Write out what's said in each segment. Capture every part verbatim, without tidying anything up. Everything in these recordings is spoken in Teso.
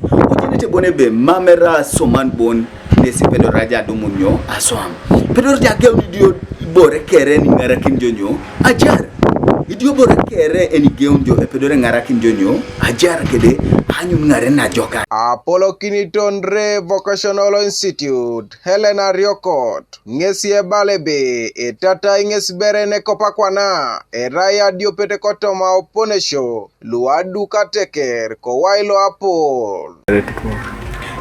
Ojenete bon ebe mam erai asioman bon nesi epedori aja adumun nyo? Aswam. Epedori aja ageun idiobore kere ni iŋarakin jo nyo? Ajar. Idiobore kere eni igeun jo epedori eŋarakin jo nyo? Ajar kede aanyun ŋaren najokan. Apolokiniton Re Vocational Institute, Helen Ariokot, ŋesi ebala ebe etatai ŋes bere nekopa kwana erai adiopet kotoma oponesio luaduk ateker kowai loapol.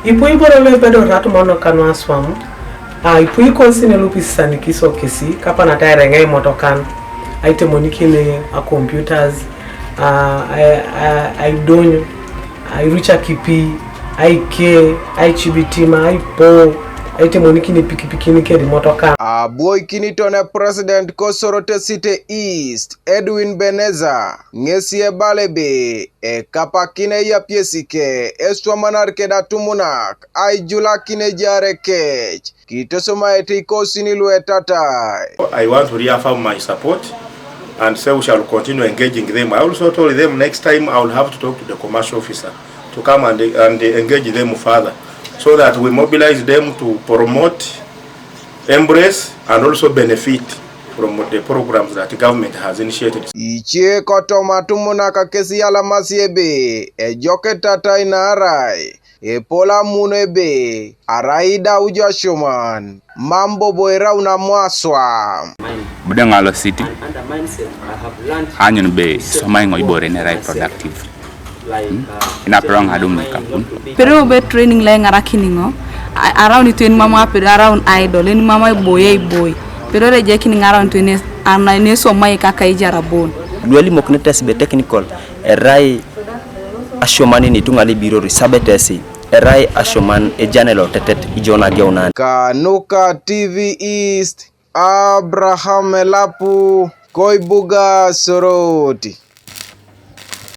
Ipu iboro luepedorat mono kanu aswam, a, ipu ikosi nelupisisani kiso kesi kapanata ereŋa imotokan, aitemonikini a computers, a, a, a, aidonyo, airucakipi, aike, aicibitima, aipo, aitemonikini pikipikini kedi imotokan. Abwoikiniton e President ko Soroti City East, Edwin Beneza, ŋesi ebala ebe ekapakin eyapiesi ke eswamanar keda atumunak aijulakin ejaare kec kitosomaete ikosin luetatai. I want to reaffirm my support and say we shall continue engaging them. I also told them next time I will have to talk to the commercial officer to come and, and engage them further so that we mobilize them to promote, embrace and also benefit from the programs that government has initiated. Ice kotoma atumunak kes iyalamasi ebe ejok etatai naarai epol amun ebe arai idaujo asioman mam bobo eraun amu aswam. Budeŋalo City aanyun be isomai ŋo ibore nerai productive. Inapero ŋadum nikapun. Pero be training la eŋarakini ŋo, a-, araun itu enimam apedo araun idol, enimam aiboy aiboy. Pero rejekini ŋaraun itu ene-, ana enesomai kaka ijarabon. Luelimokinete esi be technical erai asioman ni ituŋa libirori sabetesi erai asioman ejane lotetet ijo nageunan. Kanuka T V East, Abraham Elapu, koibuga Soroti.